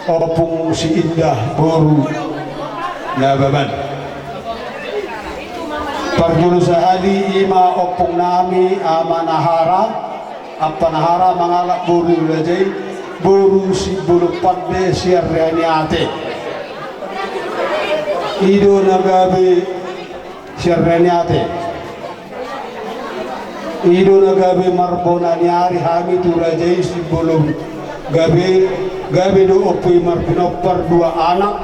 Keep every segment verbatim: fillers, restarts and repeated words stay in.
Ompung si Indah boru Nababan. Parjolo sahali ima ompung nami Ama Nahara, Ampa Nahara mangalap boru ni raja i, boru Simbolon Pande sian Reaniate. I do na gabe sian Reaniate. I do na gabe marbona ni ari hami tu raja i Simbolon. Gabe, gabe do ompu i marpinompar dua anak.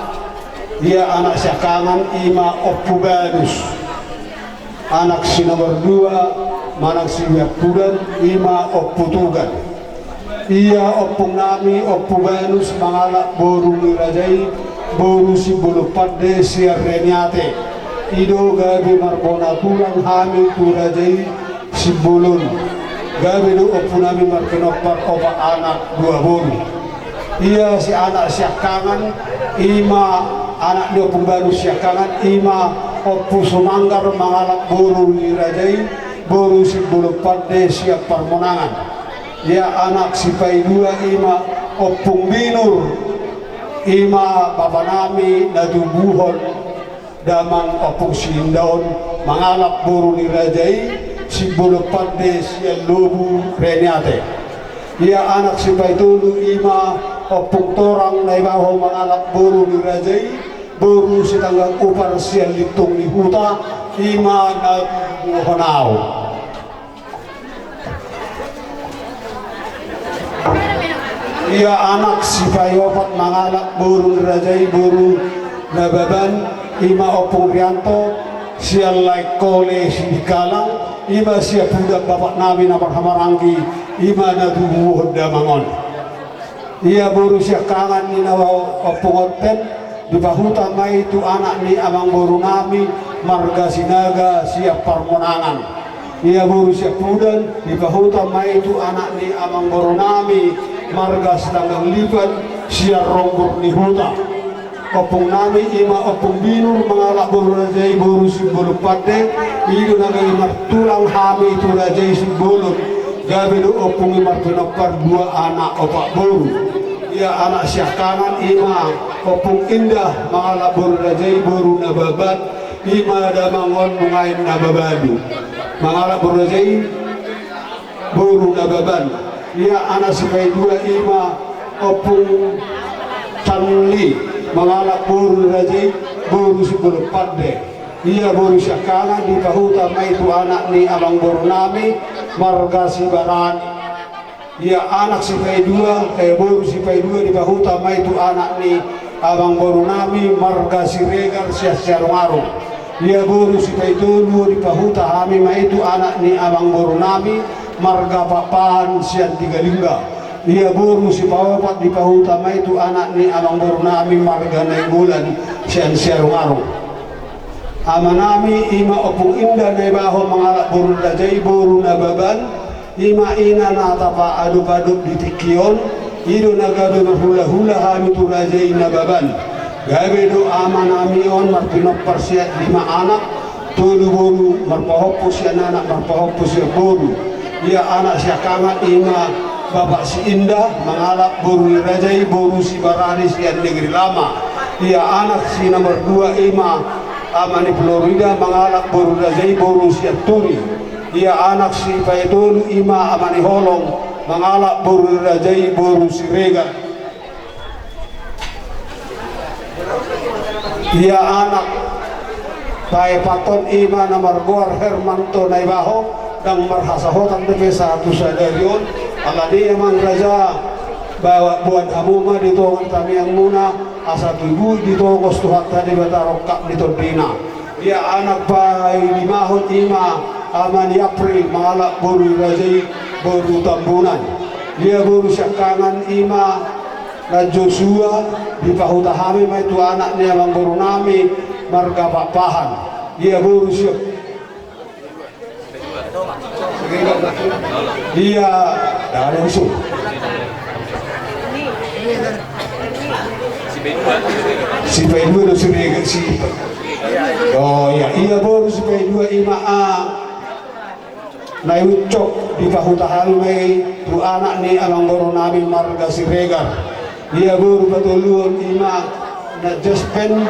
Ia anak siangkangan ima Ompu Banus. Anak si nomor dua manang si siampudan ima Ompu Tugan. Ia ompung nami Ompu Banus mangalap boru ni raja i, boru Simbolon Pande sian Reaniate. I do gabe marbona tulang hami tu raja i Simbolon. Gabe do ompu nami marpinompar opat anak dua boru. Ia si anak siangkangan ima, anak ni Ompu Banus siangkangan ima Ompu Sumanggar mangalap boru ni raja i, boru Simbolon Pande sian Parmonangan. Ia anak sipaidua ima Ompung Binur, ima bapa nami na tubuhon damang Ompung si Indah on mangalap boru ni raja i Simbolon Pande sian Lobu Reaniate. Ia anak sipaitolu ima Ompung Torang Naibaho mangalap boru ni raja i, boru Sitanggang Upar sian Lintong ni Huta, ima na tubuhon au. Ia anak sipaiopat mangalap boru ni raja i, boru Nababan, ima Ompung Rianto sian Laengkole Sidikalang, ima siampudan bapa nami na marhahamaranggi, ima na tubuhon damang on. Ia boru siangkangan ni na Ompung Onten, dipahuta ma i tu anak ni amangboru nami marga Sinaga sian Parmonangan. Ia boru siampudan dipahuta ma i tu anak ni amangboru nami marga Sitanggang Lipan sian Ronggor ni Huta. Ompung nami ima Ompung Binur mangalap boru ni raja i, boru Simbolon Pande. I do na gabe martulang hami tu raja i Simbolon. Gabe do ompung i marpinompar dua anak opat boru. Ia anak siangkangan ima Ompung Indah mangalap boru ni raja i, boru Nababan, ima damang on nuaeng na mabalu. Mangalap boru ni raja i boru Nababan. Ia anak sipaidua ima Ompung Tanli mangalap boru ni raja i, boru Simbolon Pande. Ia boru siangkangan dipahuta ma i tu anak ni amangboru nami marga Sibarani. Ia anak sipaidua, eh, boru sipaidua dipahuta ma i tu anak ni amangboru nami marga Siregar sian Siarungarung. Ia boru sipaitolu dipahuta hami ma i tu anak ni amangboru nami marga Pakpahan sian Tigalingga. Ia boru sipaopat dipahuta ma i tu anak ni amangboru nami marga Nainggolan sian Siarungarung. Ama nami ima Ompung Indah Naibaho mangalap boru ni raja i, boru Nababan, ima ina na tapaadop-adop di tingki on. I do na gabe marhula-hula hami tu raja i Nababan. Gabe do ama nami on marpinompar sian lima anak, tolu boru marpahompu sian anak marpahompu sian boru. Ia anak siangkangan ima Bapak si Indah mangalap boru ni raja i, boru Sibarani sian Negeri Lama. Ia anak si nomor dua ima Ama ni Florida mangalap boru ni raja i, boru Sianturi. Ia anak sipaitolu ima Ama ni Holong mangalap boru ni raja i, boru Siregar. Ia anak paepathon ima na margoar Hermanto Naibaho, ndang marhasahotan dope sahat tu sadari on. Alani i amang raja, ba-, boan hamu ma di tonga ni tangiangmuna, asa tubu ditongos Tuhanta Debata rongkap ni tondina. Ia anak palimahon ima Ama ni April mangalap boru ni raja i, boru Tambunan. Ia boru siangkangan ima Raja Joshua, dipahuta hami ma i tu anak ni amangboru nami marga Pakpahan. Ia boru si Ia, dah langsung. Sipaidua do Siregar si. Oh ia, ia boru sipaidua ima, ah, Na i uncok dipahuta hami ma i tu anak ni amangboru nami marga Siregar. Ia boru patoluhon i ma Nat Jaspen,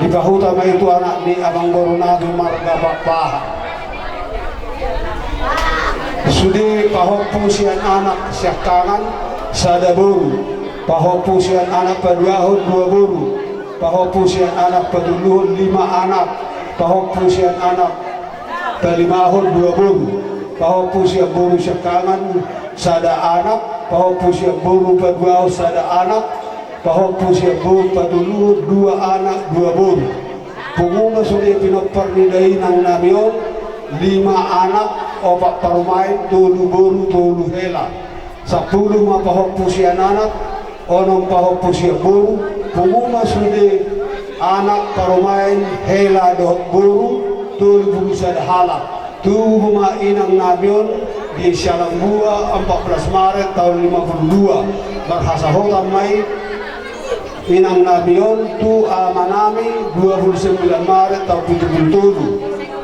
dipahuta ma i tu anak ni amangboru nami marga Pakpahan. Sude pahompu sian anak siangkangan, sada boru. Pahompu sian anak paduahon, dua boru. Pahompu sian anak patoluhon, lima anak. Pahompu sian anak palimahon, dua boru. Pahompu sian boru siangkangan, sada anak. Pahompu sian boru paduahon, sada anak. Pahompu sian boru patoluhon, dua anak, dua boru. Pungu ma sude pinompar ni dainang nami on, lima anak, opat parumaen, tolu boru, tolu hela. Sampulu ma pahompu sian anak, onom pahompu sian boru. Pungu ma sude anak, parumaen, hela dohot boru, tolu pulu sada halak. Tubu ma inang nami on di Sialambua, empat belas Maret tahun lima puluh dua. Marhasahotan ma i inang nami on tu ama nami, dua puluh sembilan Maret tahun pitu puluh tolu.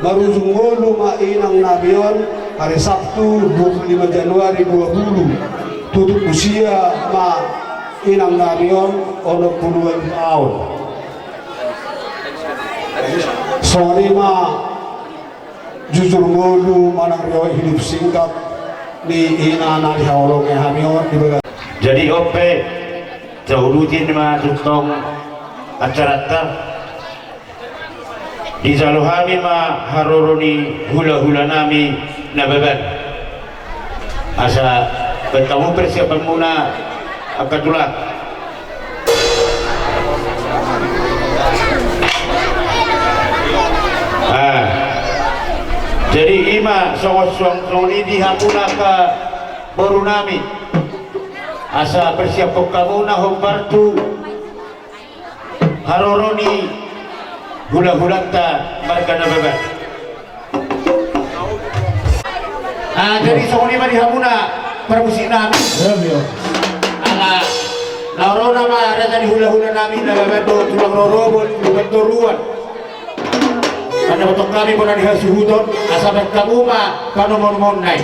Marujung ngolu ma inang nami on hari Sabtu, dua puluh lima Januari dua puluh. Tutup usia ma inang nami on onom puluh ualu taon. Songon i ma jujur ngolu manang riwayat hidup singkat ni ina na dihaholongi hami on di bagas. Jadi on pe, tauluti ma tongtong acaranta. Dijalo hami ma haroro ni hulahula nami Nababan. Asa baen hamu persiapanmuna, angka tulang. Ah. Jadi i ma songon, songon, songon i di hamuna angka boru nami. Asa persiaphon hamuna hombar tu haroro ni hulahulanta marga Nababan. Ah, jadi songon i ma di hamuna parmusik nami. Ala na ro nama raja ni hulahula nami Nababan dohot tulang rorobot, tulang toruan. Karena betok nami bona di hasuhuton, asa baen hamu ma panomunomuon na i.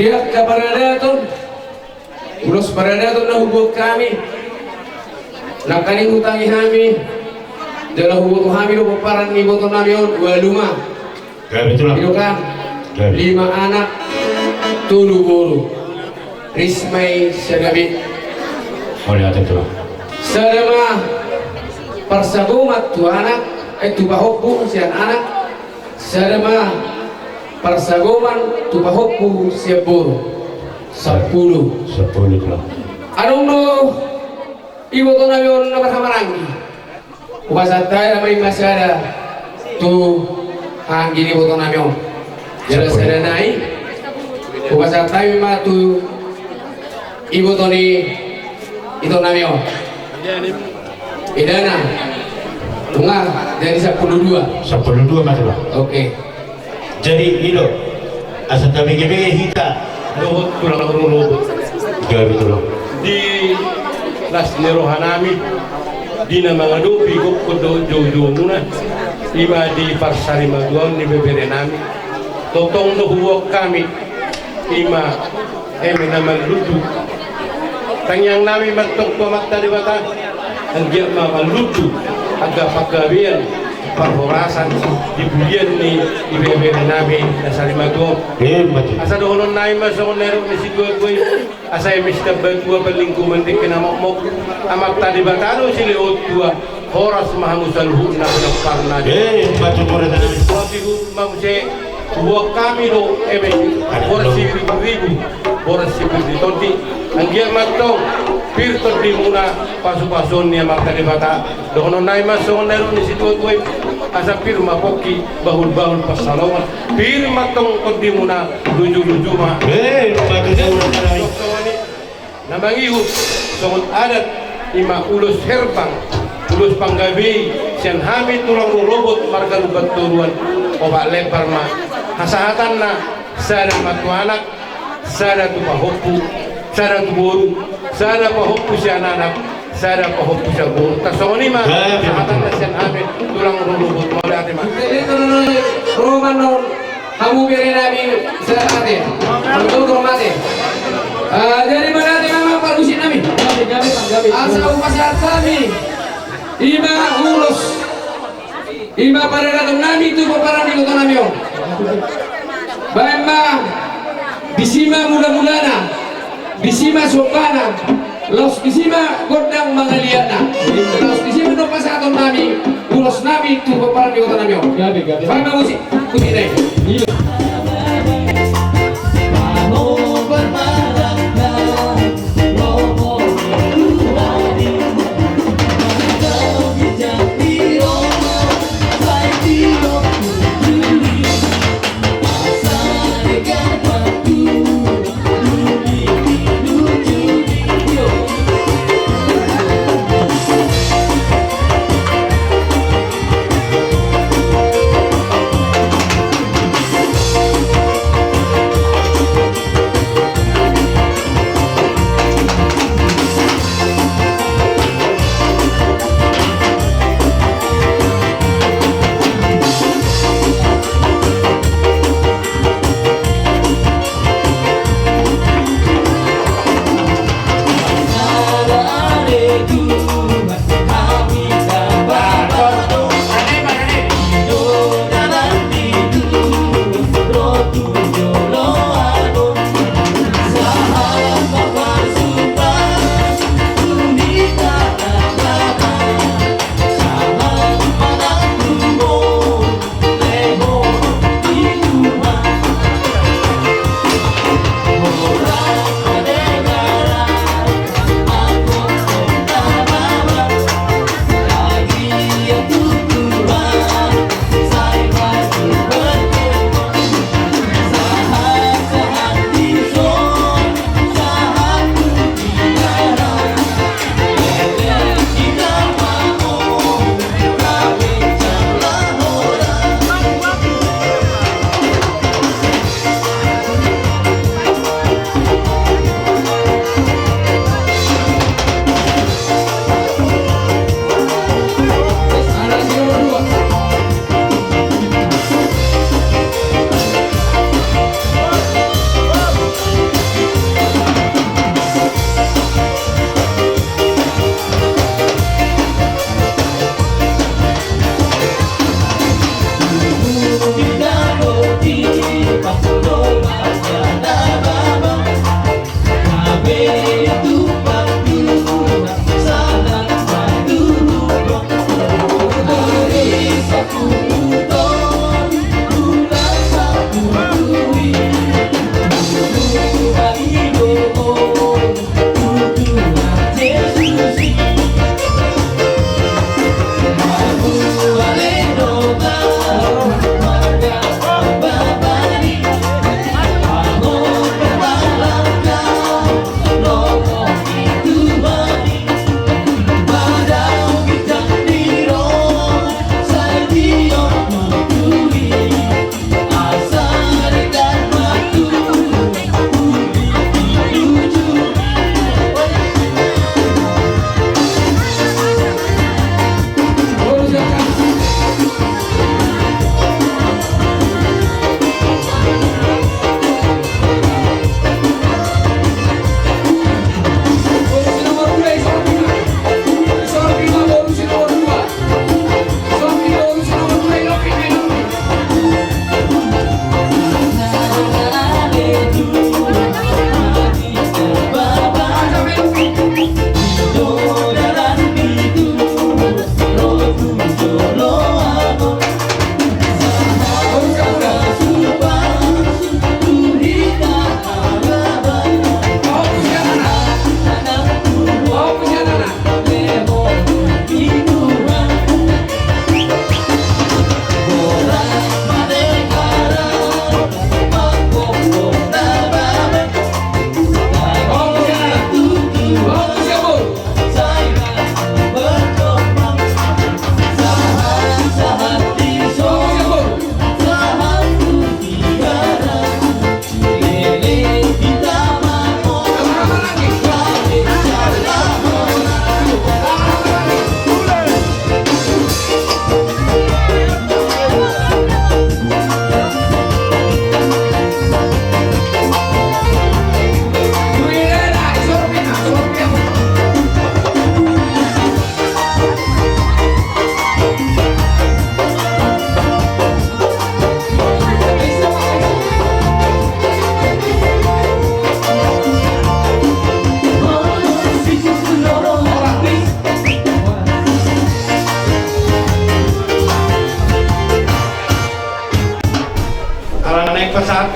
Angka paradaton, ulos paradaton na huboan hami, nangkaning hutangi hami, jala huboto hami do pomparan ni iboto nami on, ualu ma. Gabe, Tulang. I do kan? Gabe. Lima anak, tolu boru. Risma i sada be. Mauliate, Tulang. Sada ma parsagoman tu anak, eh, tu pahompu sian anak. Sada ma parsagoman tu pahompu sian boru. Sampulu. Sampulu, Tulang. Adong do iboto nami on na marhahamaranggi. Hupasahat hami ma sada tu hahamaranggi ni iboto nami on. Jala sada nai hupasahat hami ma tu iboto ni ito nami on. Idana. Nunga jadi sampulu dua. Sampulu dua ma, Tulang. Oke. Jadi i do, asa tabege-bege hita dohot tulang rorobot. Gabe, Tulang. Di las ni roha nami, di na mangadopi gokhon dohot joujou muna, i ma di parsarimatuaon ni bebere nami. Tongtong do huboan hami, i ma eme na manlundu. Tangiang nami ma antong tu Amanta Debata, anggiat ma manlundu angka panggabean, parhorasan di pudian ni ibebere nami na sarimatua on. Emma tutu. Asa dohonon nami ma songon na nidok ni situatua i, asa eme sitambatua, panlinggoman dengke na mokmok. Amanta Debata do silehon tua, horas ma hamu saluhutna, pinomparna. Emma tutu, horas ma muse. Huboan hami do eme boras siribu-ribu, boras sipir ni tondi. Anggiat ma antong pir tondimuna, pasu-pasuon ni Amanta Debata. Dohonon nami ma songon na nidok ni situatua i, asa pir ma pongki, bahul-bahul pansalongan. Pir ma antong tondimuna, luju-luju ma. Eh, bagus, bagus. Na mangihut songon adat, i ma ulos herbang, ulos panggabean sian hami tulang rorobot marga Lumbantoruan, Opat Lembar ma. Hasahatanna, sada ma tu anak, sada tu pahompu, sada tu boru, sada pahompu sian anak, sada pahompu sian boru. Tarsongon i ma hasahatanna sian hami tulang rorobot. Mauliate ma. Jadi, ro ma on. Hamu bere nami, sada mate. Hamu tutu mate. Ah, jadi mauliate ma, Pak Musik nami. Asa hupasahat hami, i ma ulos, i ma paradaton nami tu pomparan ni iboto nami on. Baen ma, disi ma mula-mulana, disi ma sombana. Laos disi ma gondang mangaliatna. Laos disi ma dohot pasahaton nami, ulos nami tu pomparan ni iboto nami on. Gabe, gabe. Baen ma musik, musik nai. Iya.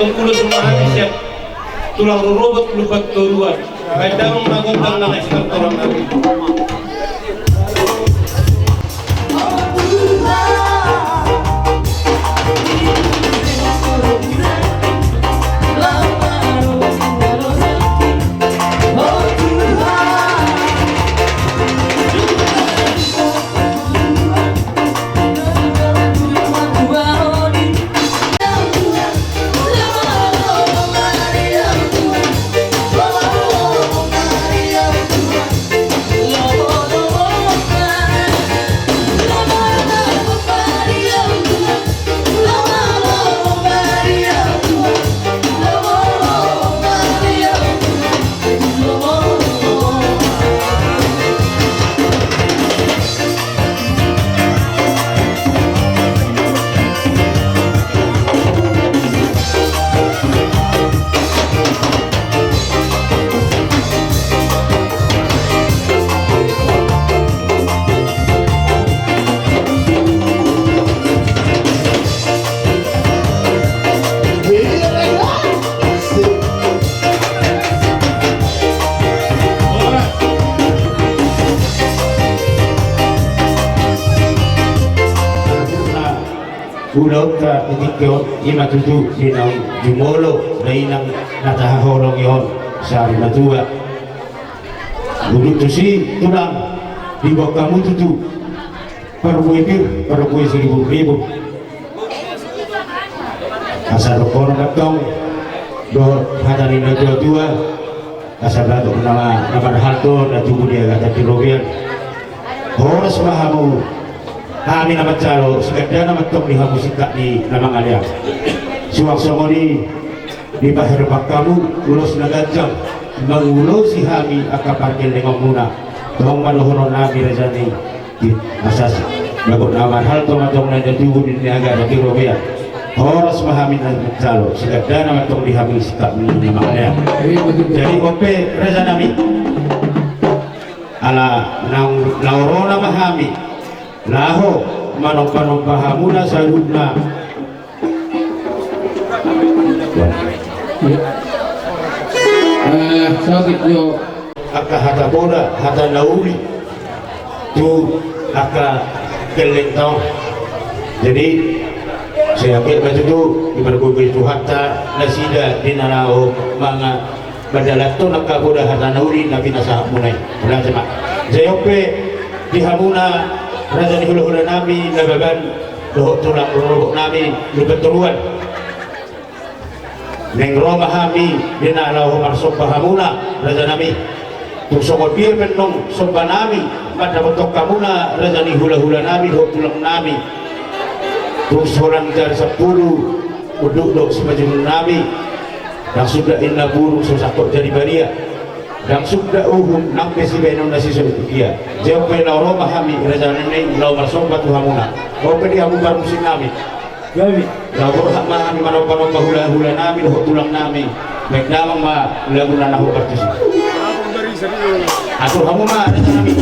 Ulos ma hami sian tulang rorobot Lumban Toruan. Baen damang ma gondang na sitortoran nami. Ulaonta di tingki on, i ma tutu di naung jumolo dainang na tahaholongi on sari matua. Udut tusi tulang, diboan hamu tutu parbue pir, parbue siribu-ribu. Asa dohonon ma antong dohot hata ni natuatua, asa bagot nama na marhalto na tubu di agatan di robean. Horas ma hamu, hami na manjalo, sigandana ma antong di hamu singkat ni na mangalean. Suang songon i, dipaherbang hamu ulos na ganjang mangulosi hami angka pargellengonmuna. Tong ma dohonon nami raja ni, asa bagot na marhalto ma antong na tubu di agatan di robean. Horas ma hami na manjalo, sigandana ma antong di hamu singkat ni na mangalean. Jadi on pe raja nami, ala naung laho ro nama hami laho manombanomba hamuna saluhutna. Eh, sakit jo. Angka hata poda, hata na uli tu angka gellengta on. Jadi sai anggiat ma tutu dipargogoi Tuhanta nasida di na laho manga- Mandalanhon angka poda hata na uli na pinasahatmuna i. Ulaja ma. Jai on pe di hamuna raja ni hulahula nami Nababan dohot tulang rorobot nami Lumban Toruan. Naeng ro ma hami di na laho marsomba hamuna raja nami. Tung songon dia pe annon somba nami mandapothon hamuna raja ni hulahula nami dohot tulang nami. Tung so holan jari sampulu unduk dohot sipanjulungan nami. Ndang suda inna burung so sangkot jadi badia. Ndang suda uhum nang pe sibahenon na sisongon dia. Jai on pe laho ro ma hami raja nami laho marsomba tu hamuna. On pe di hamu parmusik nami. Gabe. Laho borhat ma hami manombanomba hulahula nami dohot tulang nami. Baen damang ma laguna na hombar tusi. Atur hamu ma raja nami.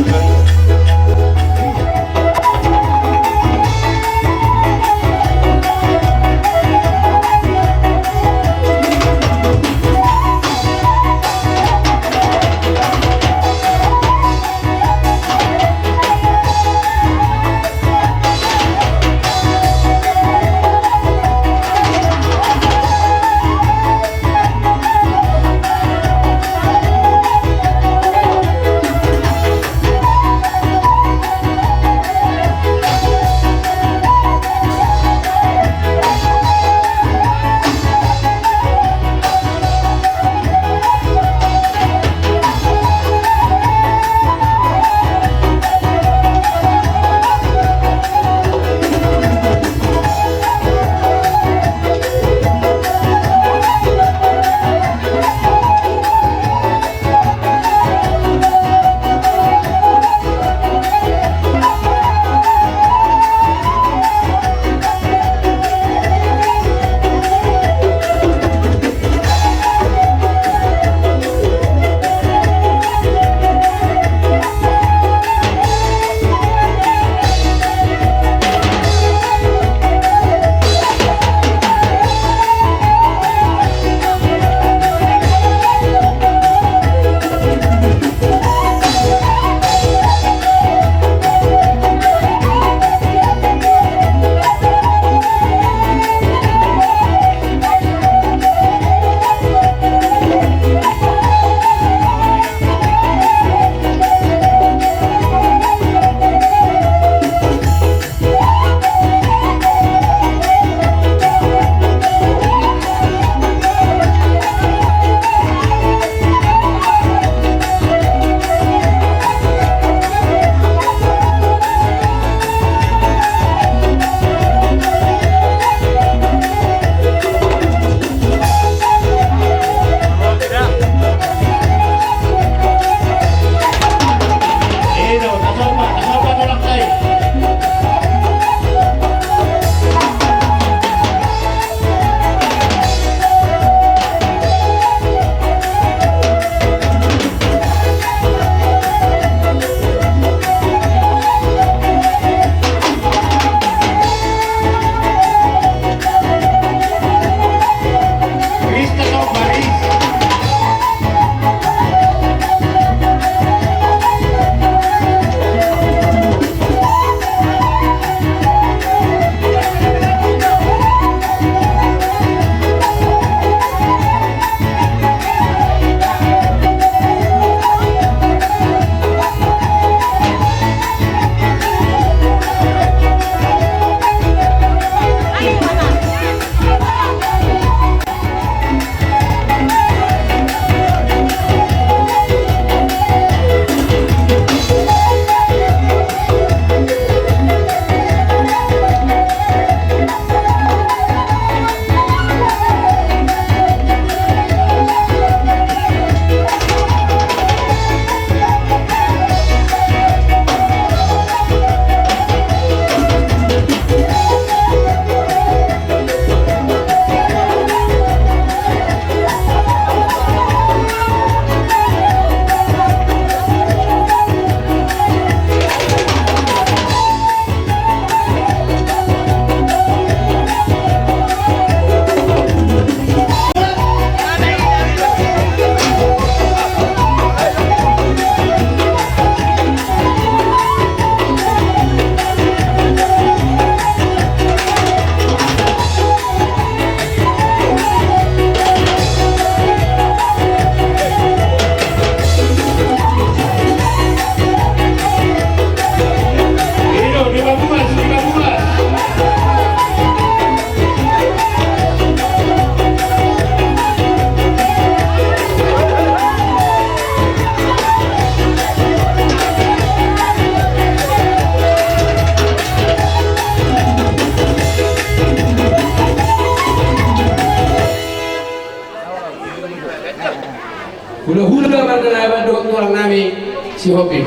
Si hobi.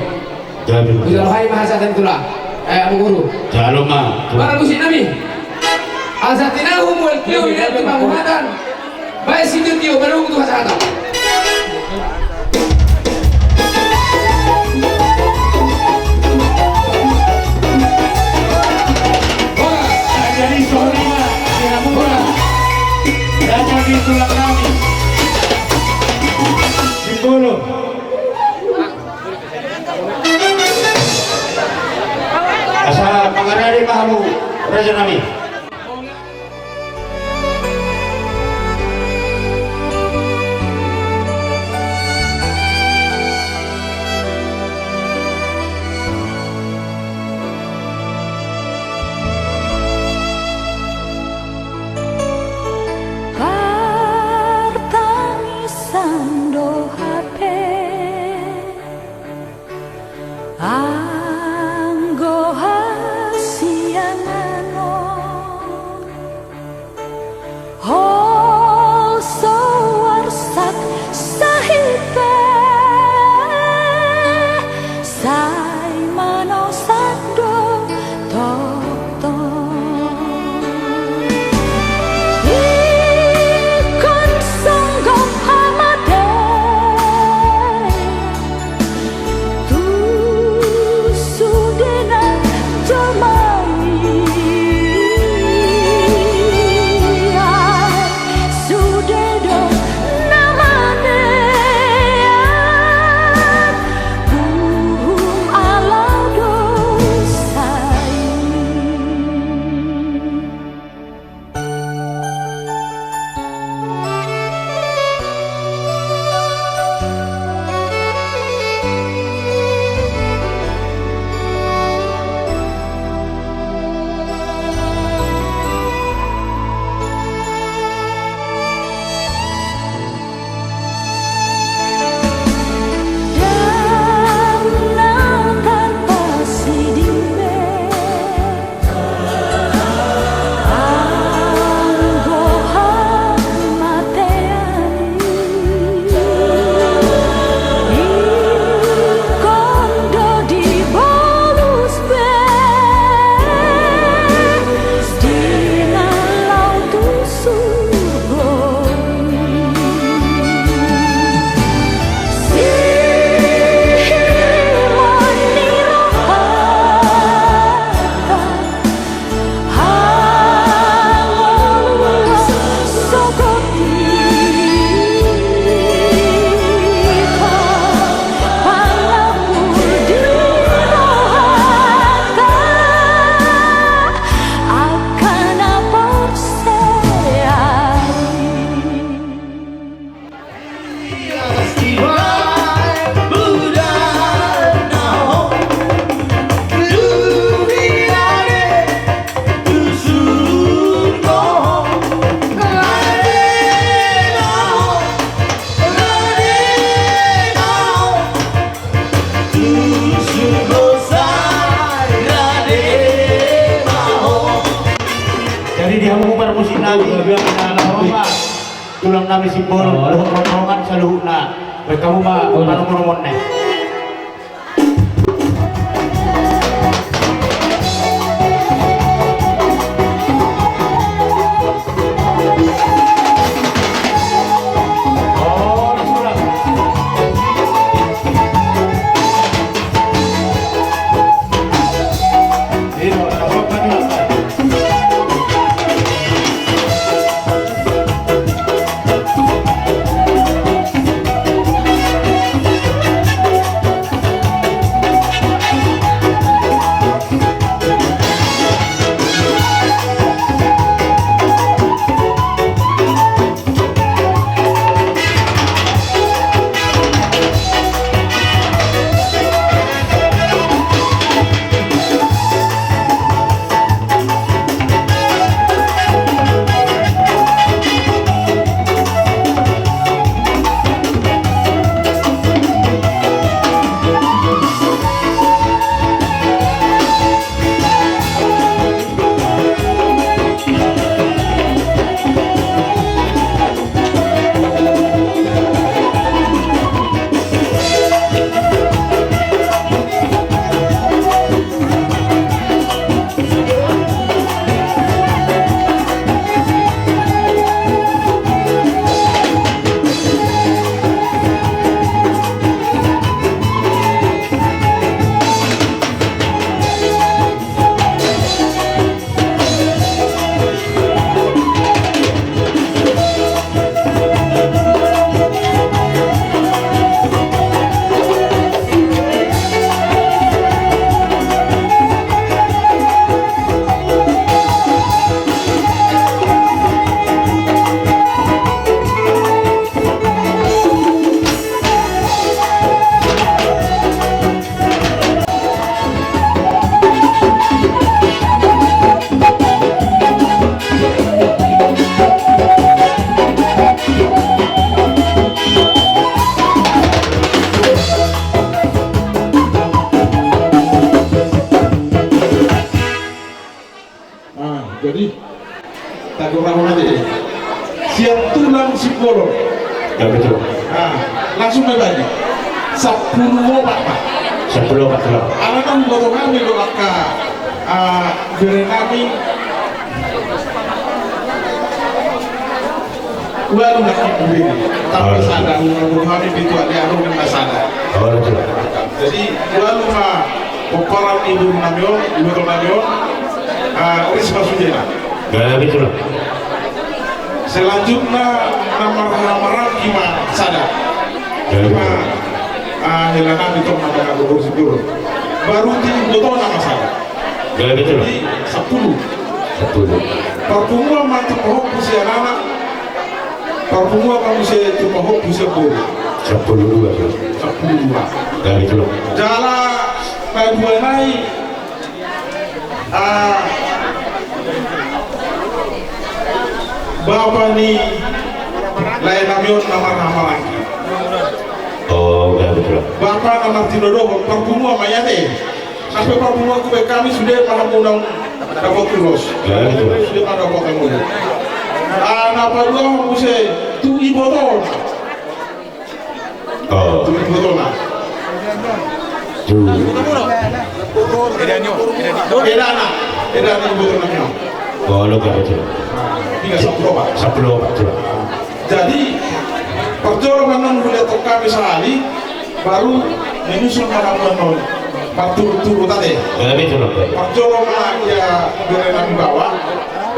Jalo. Jalo hai ma hasahatan tulang. Eh, Amang Guru. Jalo ma. Para musik nami. Asa tinahu mual tio inan tu panguhatan. Baen sitio-tio, baru tu hasahatan. Jadi sorry ma, tidak murah. Jadi tulang nami. Simbolo. Asa mangarade ma hamu raja nami. Partangisan do hape. Anggo hasiangan on, holso arsak sahit pe, sai manosak do tongtong. Ingkon songgop hamatean tu sude na jolma i, sude do na manean uhum ala dosa i. Dang na tarpasiding be. Anggo hamatean i, ingkon do dibolus be di na laho tu surgo i. Sihimo ni rohanta. Jadi di hamu parmusik nami, tulang nami Simbolo, dohot rombongan saluhutna. Baen hamu ma panomunomuonna. Ih, tanggung ramo nanti. Sian tulang Simbolon. Ya, betul. Nah, langsung ma i bagi. Sampulu opat, Pak. Sampulu opat, Pak. Alana huboto hami do angka, ah, bere nami. Ualu na kiburi. Tapi sada, ualu hami pitu ade aru na sada. Oh, betul. Jadi, ualu ma pomparan ibu nami on, ibu nami on, ah, Risma Sudena. Gabe, Tulang. Selanjutna na marhahamaranggi ma sada. Gabe. Ima, ah, hela nami tong na mangagogor simbur. Baru di ibotona ma sada. Gabe, Tulang. Jadi sampulu. Sampulu. Parpunguan ma tu pahompu sian anak. Parpunguan ma muse tu pahompu sian boru. Sampulu dua, Tulang. Sampulu dua. Gabe, Tulang. Jala na dua nai. Ah, bapa ni lae nami on na marhahamaranggi. Oh, gabe, Tulang. Bapa na martinodohon, parpunguan ma i ate. Sampe parpunguan tu baen hami sude ma hamu na dapot ulos. Gabe, Tulang. Sude ma dapot hamu. Ah, na paduahon muse tu ibotona. Oh. Tu ibotona. Tu. Edana, edana ibotona nami on. Oh, lo, gabe, Tulang. Tiga, sampulu opat. Sampulu opat, Tulang. Jadi, parjolo ma annon huliathon hami sahali, baru menyusul ma hamu annon. Parturut-turut ate. Gabe, Tulang. Parjolo ma ia bere nami baoa,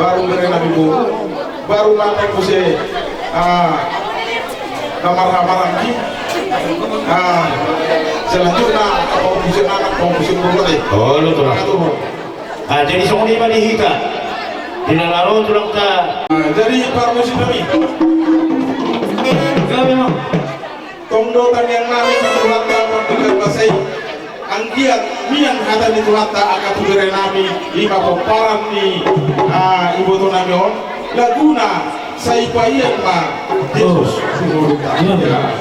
baru bere nami boru. Baru ma muse, ah, na marhahamaranggi. Ah, selanjutna, apa urusan anak, apa urusan keluarga. Oh, lo, Tulang. Atur. Ah, jadi songon i ma di hita. Di na laho, Tulang, ta. Ah, jadi parmusik nami. Gabe, Amang. Tong do tangiang nami tu Tuhanta mardenggan basa i. Anggiat mian hata ni Tuhanta angka tu bere nami, ima pomparan ni, ah, iboto nami on, laguna Sai Paima ma Jesus. Oh. Ya.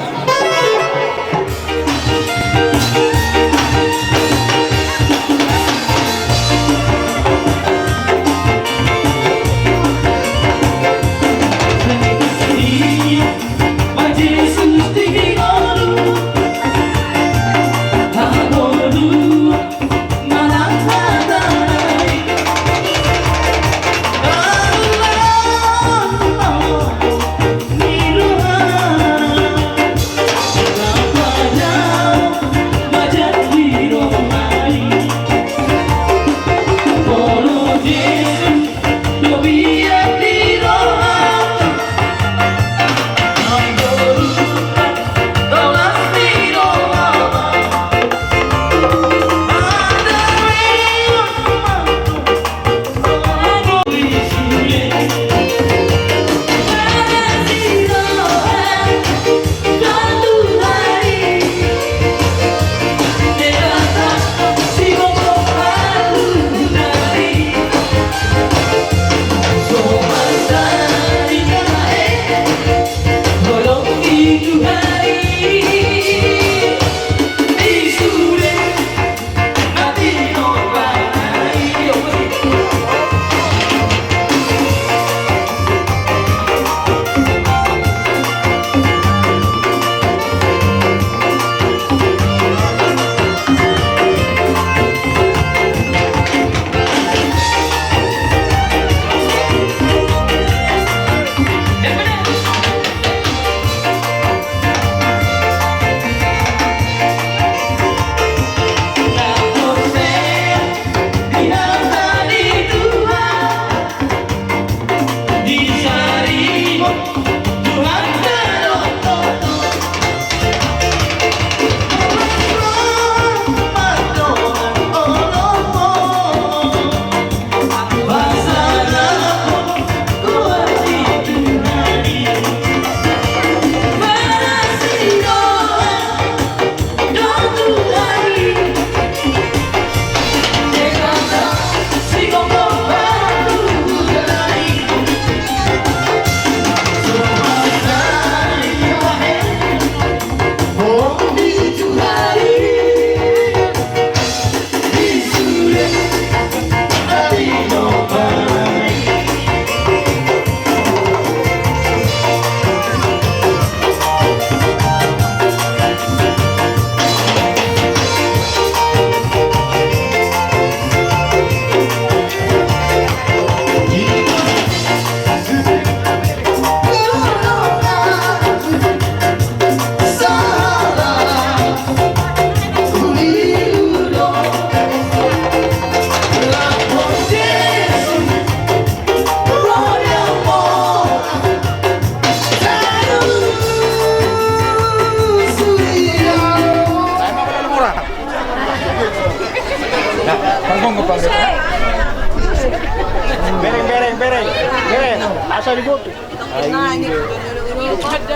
Bereng, bereng, bereng, bereng. Asa diboto.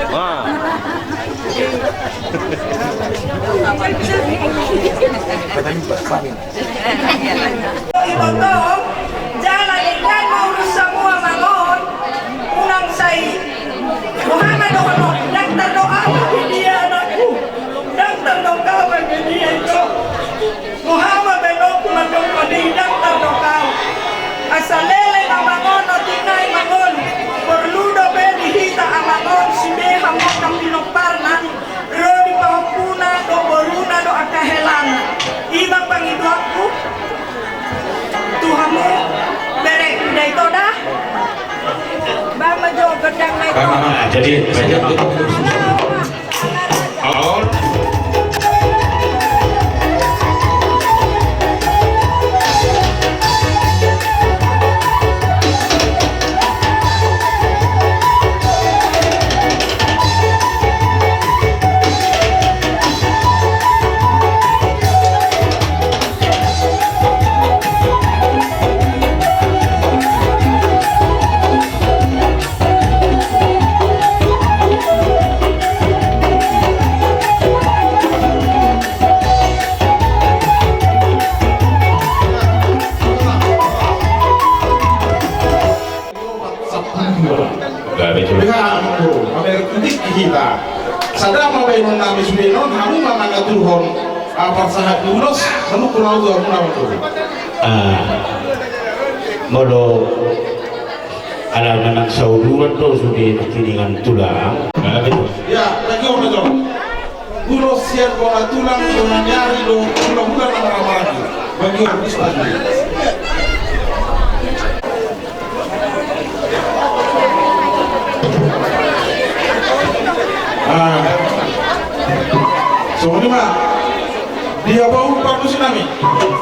Wah. Iboto, jala denggan ma ulos hamu amang on, unang sai. Boha ma dohononku, ndang tardoa be dia anakku, ndang tardoa be dia ito. Boha ma baenonku mandok on, ndang tardoa. Asa leleng amang on otik nai mangolu, porlu dope di hita amang on sude hamu angka pinomparna. Ro di pahompuna dohot boruna dohot angka helana. I ma pangidoanku tu hamu, bere, da ito da. Bang ma jo gondang na ito. Jadi, jadi. Sampulu dua. Bah, betul. Beha, amang boru, pamereng utik di hita. Sada ma baenon nami sude on, hamu ma mangaturhon, ah, parsahat ni ulos, manungkun au tu hamu amang boru. Ah, molo ala memang sauduran do sude nangkiningan tulang. Bah, betul. Ya, lagi on aja. Ulos sian bona tulang, bona ni ari do, hula-hula na marhahamaranggi. Bagi on, ulos lagi. Ah. Songon i ma. Dia bau parmusi nami.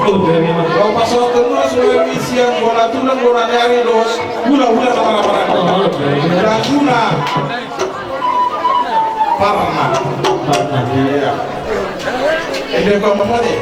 Bau pasohot ulos sian bona tulang, bona ni ari do, hula-hula na marhahamaranggi. Laguna. Parna. Parna. Iya. Ide gua mau nih.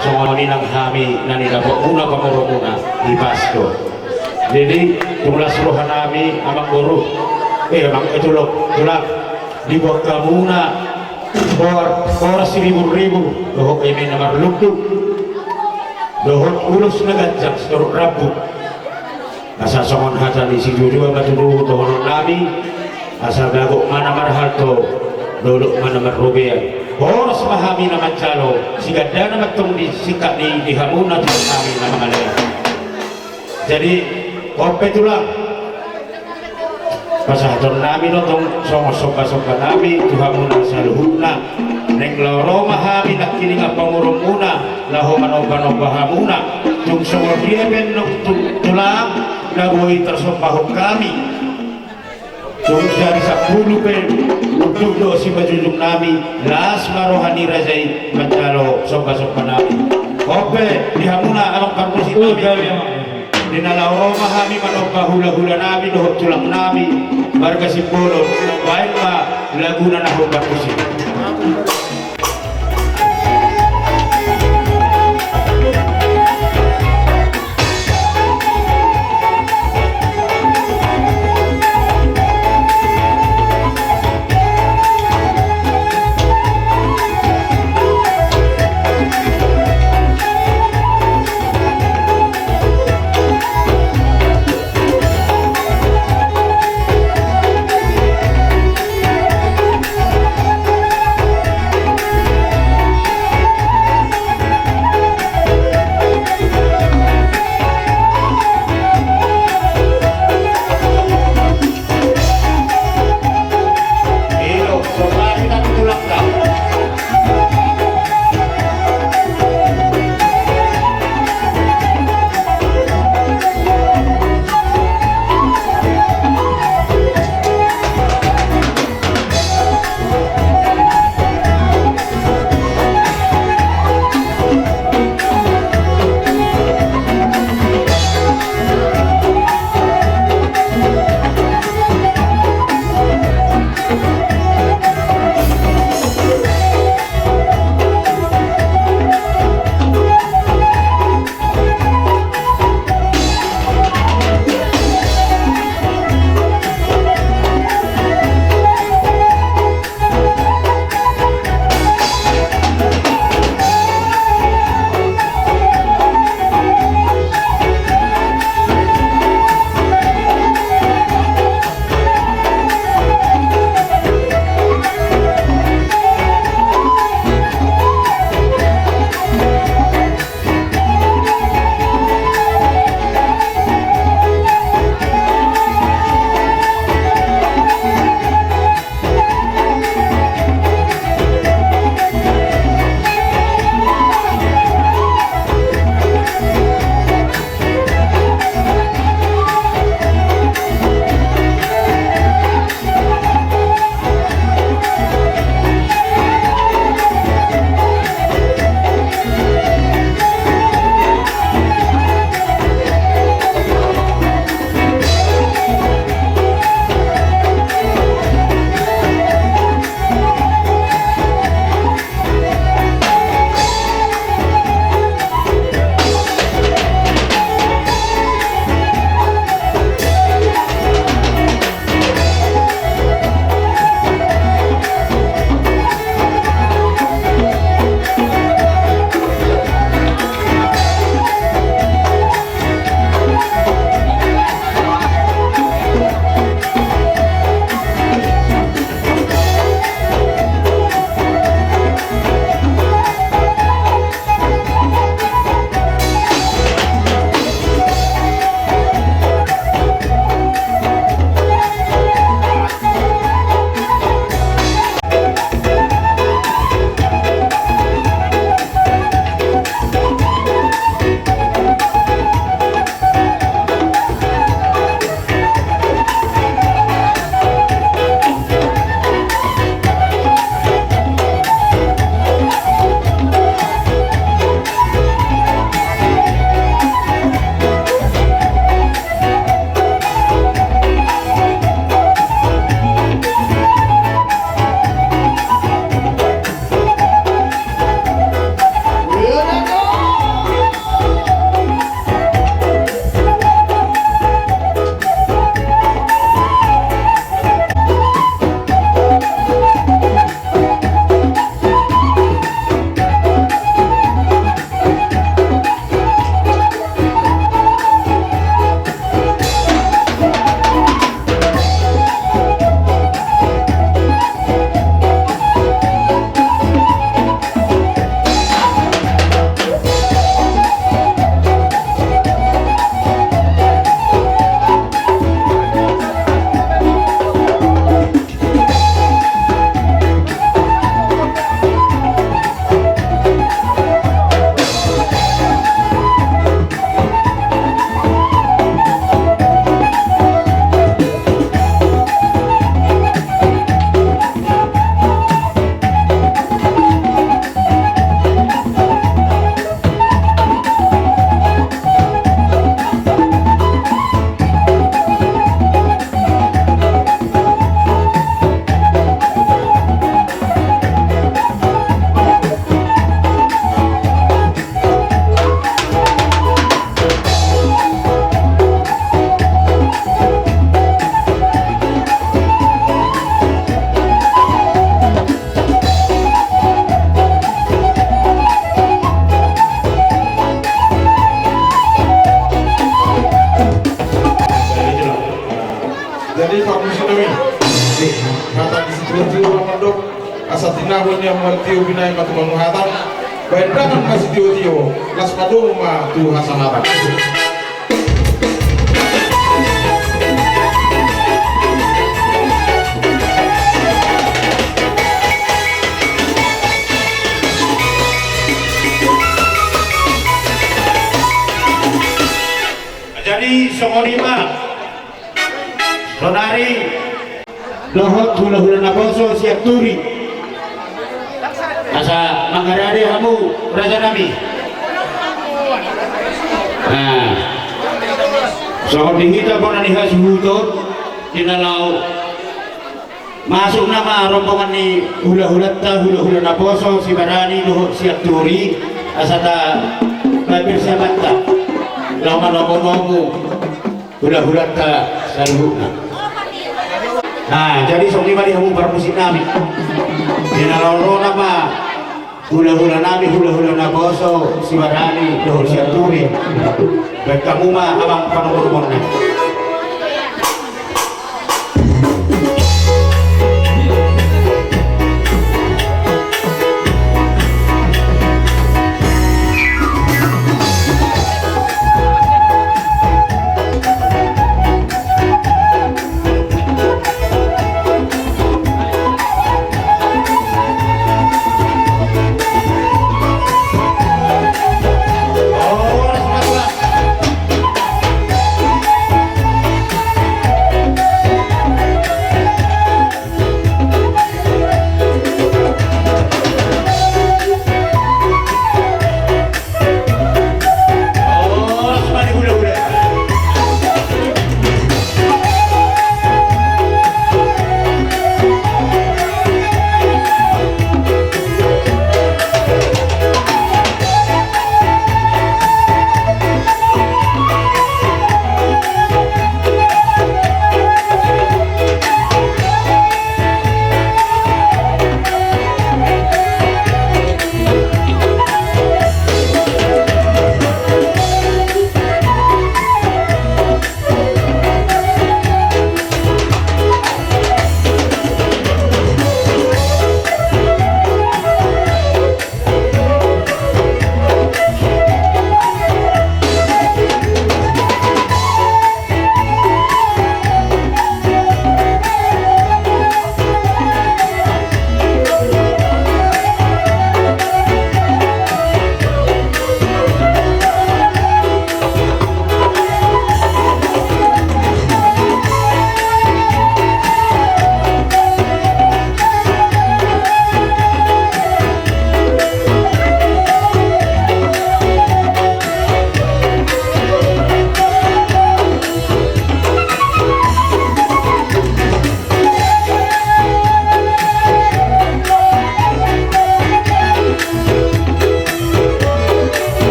Songon i nang hami na nidapotmuna pamoromuna i, pas do. Jadi, tung las roha nami amang boru, eh, amang, eh, tulang, tulang, diboan hamuna horas, horas siriburribur dohot eme na marlundu dohot ulos na ganjang sitorop rambu. Asa songon hata ni situa-tua ma tutu dohonon nami, asa bagot ma na marhalto, dolok ma na marrobean. Horas ma hami na manjalo, sigandana ma antong di singkat ni, di hamuna tulang nami na mangalean. Jadi, on pe tulang, pasahaton nami do tong songon somba-somba nami tu hamuna saluhutna. Naeng laho ro ma hami nangkiningan pamoruonmuna laho manomba-nomba hamuna. Tung songon dia pe annon tu-, tulang na boi tarsombahon hami. Tung sari sampulu pe unduk do simanjujung nami, las ma roha ni raja i manjalo somba-somba nami. On pe di hamuna amang parmusik nami. Di na laho ro ma hami manomba hula-hula nami dohot tulang nami marga Simbolon, baen ma laguna na hombar tusi. Jadi, parmusiknami, hata ni sitiotio ma mandok, asa tinahu ni amuan tio binaen ma tu manu hata, baen tangan ma sitiotio, las ma domu ma tu hasahatan. Jadi, songon i ma. Sonari dohot hulahula naposo sian Turi. Asa mangarade hamu rajanami. Nah, songon di hita bona ni hasuhuton di na laho masuk nama rombongan ni hulahulanta, hulahula naposo sibarani dohot sian Turi, asa tabaen persiapanta laho manomunomu hulahulanta saluhutna. Nah, jadi songon i ma di hamu parmusiknami. Di na laho ro nama hulahulanami, hulahula naposo sibarani dohot sian Turi. Baen hamu ma amang panomunomuna.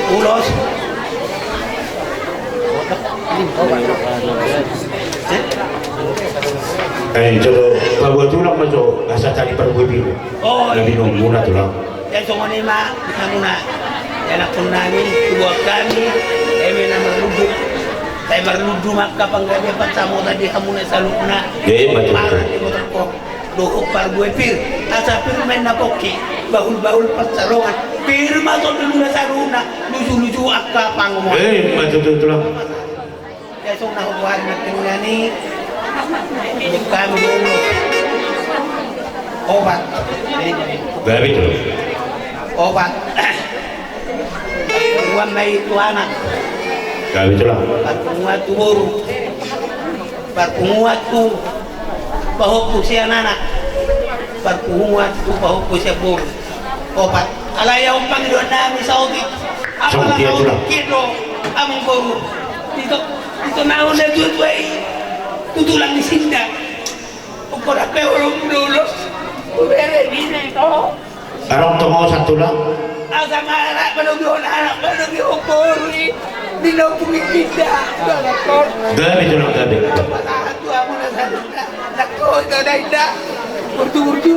Ulos. Eh, jo do, paboa tulang ma jo, asa tali parbue pir. Oh, na iya. Binomu na tulang. Ya, songon i ma, hamuna. Ya, anakkonnami, tubuan hami, eme na marlundu. Sai marlundu ma angka panggabean pansamota di hamuna saluhutna. Ya, iya, betul. Parlundu, betul. Dohot parbue pir, asa pir ma inna pongki, bahulbahul pansalongan, pir ma tondimuna saluhutna, lujuluju angka pangomoan. Eh, betul, betul, tulang. Ya, songon na huboan nangkiningan i, buka mi dulu. Opat. Gabe, tulang. Opat. Dua ma i tu anak. Gabe, tulang. Empat ma tu boru. Parpunguan tu pahompu sian anak, parpunguan tu pahompu sian boru. Opat. Alai ahu pangidoan nami saotik. Apala saotik do amang boru. Ito, ito naon na tua-tua i. Tu tulang ni sinda. Ukur ape ulung dulu. Ubere bine to. Arong tongo santula. Asa mara manobi on anak manobi on boru i. Di nompung i sinda. Gabe tulang gabe. Apa tahan tu amu na santula. Nako ito da inda. Burju-burju.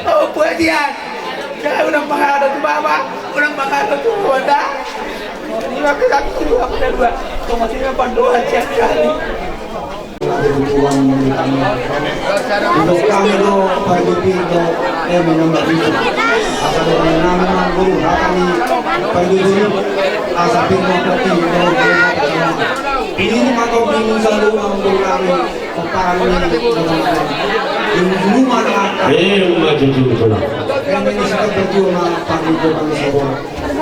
Oh buat dia. Kalau ulang mangado tu baba, ulang mangado tu honda. Ini mah kita tu dua, kita dua. Kau masih dapat dua siap kali. Untuk kami do pargupir do eh menambah itu. Asa do menambah guru kami pargupir asa pindah kopi do. Ini mah kau bingung selalu ambil kami. Paparan ni. Di rumah na. Eh, rumah jujur, jujur. Kami ni suka berjuang, Pak, di rumah ni sebuah.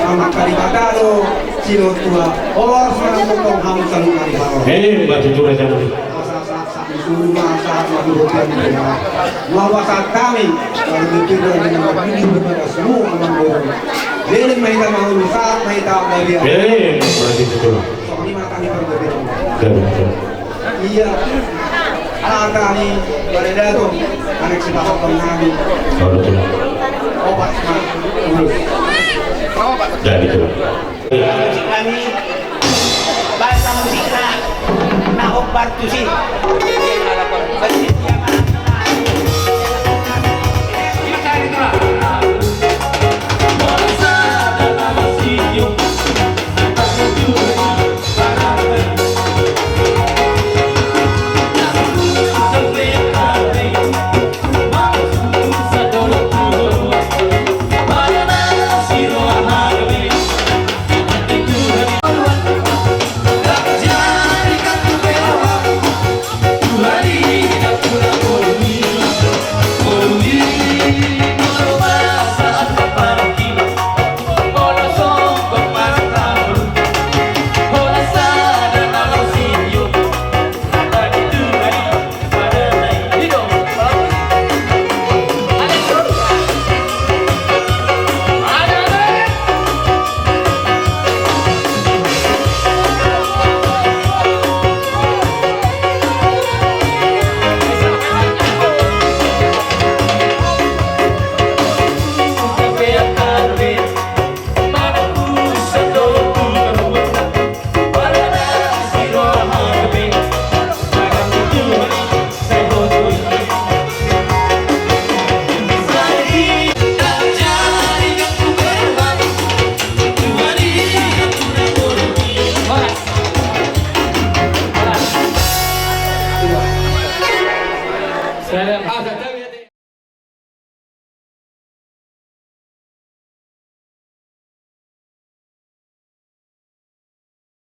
Amak kali batalo, silo tua. Oh, sekarang potong ham selalu kali bawa. Eh, rumah jujur aja nanti. Masa sa sa di rumah sa ma di rumah ni. Mau wasa kami, kalau betul dari nama ini berbagai semua alam bohong. Jadi mereka mau rusak, mereka mau dia. Eh, rumah jujur. Soalnya mata ni berbeda. Jujur, jujur. Ia. Ala kami, pada dato, anak si bapak pengalu. Obat ma, ulus. Jadi tu. Kami, bahasa musikna, na obat tu si.